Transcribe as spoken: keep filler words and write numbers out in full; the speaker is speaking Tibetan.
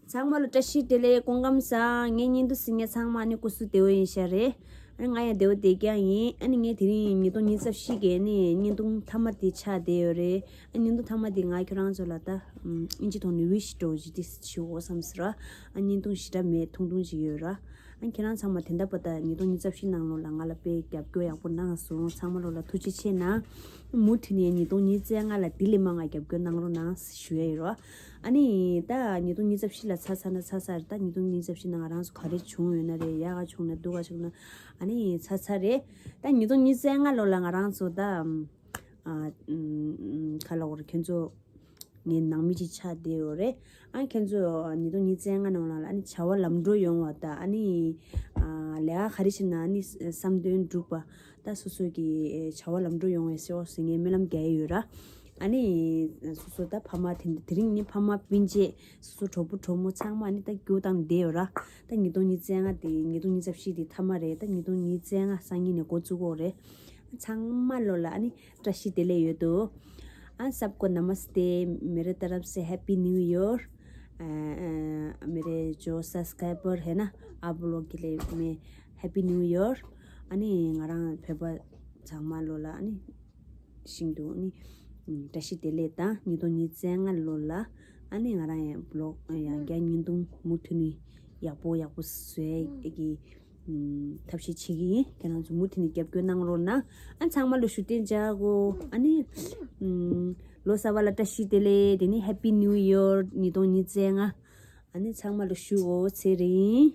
ཚང་མ་ལ་བཀྲ་ཤིས་བདེ་ལེགས། སྐུ་ཁམས་བཟང་། ངའི་བརྙན་ཐུང་གཟིགས་མཁན་ཚང་མ་ནི་སྐུ་གཟུགས་བདེ་པོ་ཡིན་ཤག་རེད། ཨ་ནི་ང་ཡང་བདེ་པོ་བསྡད་ཀྱང་ཡིན། ཨ་ནི་ངས་དེ་རིང་ཉིས་སྟོང་ཉི་ཤུ་རྩ་བཞི་གི་ནི་བརྙན་ཐུང་མཐའ་མ་དེ་ཆགས་བསྡད་ཡོད་རེད། ཨ་བརྙན་ཐུང་མཐའ་མ་དེ་ང་ཁྱོད་རང་ཚོ་ལ་ད་ཨིན་ཇི་ཐོག་ནས་ཝི་ཤི་འདྲ་བོ་ཅིག་དེ་ཞུ་འོ་བསམ་ཟེར་ར། ཨ་བརྙན་ཐུང་ཞེ་དྲག་མེད། ཐུང་ཐུང་ཅིག་ཡོད་ར། ཨ་ཁྱེད་རང་ཚང་མ་དེ་འདྲ་པ་ད་ཉིས་སྟོང་ཉི་ཤུ་རྩ་བཞི་ནང་ལོགས་ལ་ང་ལ་དཔེ་རྒྱབ་སྐྱོར་ཡག་པོ་གནང་སོང་། ཚང་མ་ལོགས་ལ་ཐུགས་རྗེ་ཆེ་གནང་། མུ་མཐུད་ནས་ཉིས་སྟོང་ཉི་ཤུ་རྩ་ལྔ་ལ་དེ་ལས་མང་ང་རྒྱབ་སྐྱོར་གནང་རོགས་གནང་ཞུ་ཡ་ཡོད་ར། ཨ་ནི་ད་ཉིས་སྟོང་ཉི་ཤུ་རྩ་བཞི་ལ་ཚར་ཚར་ན་ཚར་ཚར་རེད། ད་ཉིས་སྟོང་ཉི་ཤུ་རྩ་བཞི་ནང་ང་རང་ཚོ་ག་རེ་བྱུང་ཡོད་ན་རེད། ཡག་ག་བྱུང་ན་སྡུག་ག་བྱུང་ན་ཨ་ནི་ཚར་ཚར་རེད། ད་ཉིས་སྟོང་ཉི་ཤུ་རྩ་ལྔ་ལོ་ལ་ང་རང་ཚོ་ད་ཨ་ཁ་ལོ་བར་ཁྱོད་ཚོ་ངའི་ནང་མི་ཅིག་ཆགས་བསྡད་ཡོད་རེད། ཨ་ཁྱོད་ཚོ་ཉིས་སྟོང་ཉི་ཤུ་རྩ་ལྔ་ནང་ལ་ཨ་ནི་བྱ་བ་ལམ་འགྲོ་ཡོང་བ་དང་། ཨ་ནི་ཨ་ལས་ཀ་ག་རེ་བྱེད་ན་ཨ་ནི་བསམ་དོན་འགྲུབ་པ། ད་སོ་སོ་གི་བྱ་བ་ལམ་འགྲོ་ཡོང་བའི་སེ་འོ་ཟེར་ངས་སྨོན་ལམ་རྒྱག་ཡི་ཡོད་ར། ཨ་ནི་སོ་སོ་ད་ཕ་མ་དེ་འདྲ་དེ་རིང་ནི་ཕ་མ་སྤུན་མཆེད་སོ་སོ་གྲོགས་པོ་གྲོགས་མོ་ཚང་མ་ཨ་ནི་ད་རྒྱུགས་བཏང་བསྡད་ཡོད་ར། ད་ཉིས་སྟོང་ཉི་ཤུ་རྩ་ལྔ་དེ་ཉིས་སྟོང་ཉི་ཤུ་རྩ་བཞི་དེ་མཐའ་མ་རེད། ད་ཉིས་སྟོང་ཉི་ཤུ་རྩ་ལྔ་སང་ཉིན་ནས་འགོ་བཙུགས་དགོས་རེད། ཚང་མ་ལོ་ལ་ཨ་ནི་བཀྲ་ཤིས་བདེ་ལེགས་ཡོད་དོ། ཨ་सबको नमस्ते, मेरे तरफ से हैप्पी न्यू ईयर। अ, अ, मेरे जो सब्सक्राइबर है ना, आप लोग के लिए मैं happy new year། ཨ་ནི་ང་རང་བོད་པ་ཚང་མ་ལོ་ལ་ཨ་ནི་ཤིན་ཏུ་ཨ་ནི་བཀྲ་ཤིས་བདེ་ལེགས་དང་ཉིས་སྟོང་ཉི་ཤུ་རྩ་ལྔ་ལོ་ལ་ཨ་ནི་ང་རང་ཡང་བི་ལོག་ཡང་བསྐྱར་བརྙན་ཐུང་མུ་མཐུད་ནས་ཡག་པོ་ཡག་པོ་བཟོ་ཡ་གི་ཐབས་ཤེས་བྱེད་ཀྱི་ཡིན། ཁྱེད་རང་ཚོ་མུ་མཐུད་ནས་རྒྱབ་སྐྱོར་གནང་རོགས་གནང་། ཨ་ཚང་མ་ལ་བཞུགས་གདན་འཇགས་དགོས། ཨ་ནི་ལོ་གསར་པ་ལ་བཀྲ་ཤིས་བདེ་ལེགས། དེ་ནི་Happy New Year ཉིས་སྟོང་ཉི་ཤུ་རྩ་ལྔ། ཨ་ནི་ཚང་མ་ལ་བཞུགས་དགོས། ཚེ་རིང་།